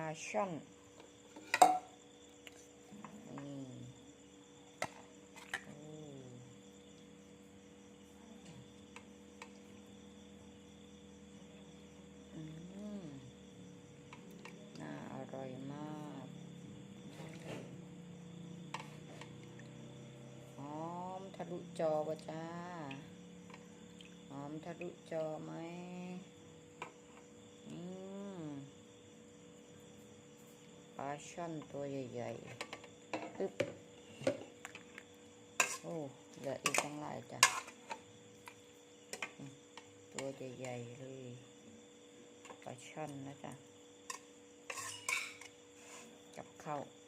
າຊ່ອນ ນີ້ ໂອ້ ອືມ ໜ້າອະຮ່ອຍມາກ ຫອມທະລຸຈໍ່ບໍ່ຈ້າ? ຫອມທະລຸຈໍ່ໄໝ? ອືມ ປາຊ່ອນຕົວໃຫຍ່ໆ ອຶບ ໂອ້ ເຫຼືອອີກຕັ້ງຫຼາຍຈ້ະ ອືມ ຕົວໃຫຍ່ໆເລີຍ ປາຊ່ອນນະຈ້ະ ກັບເຂົ້າ.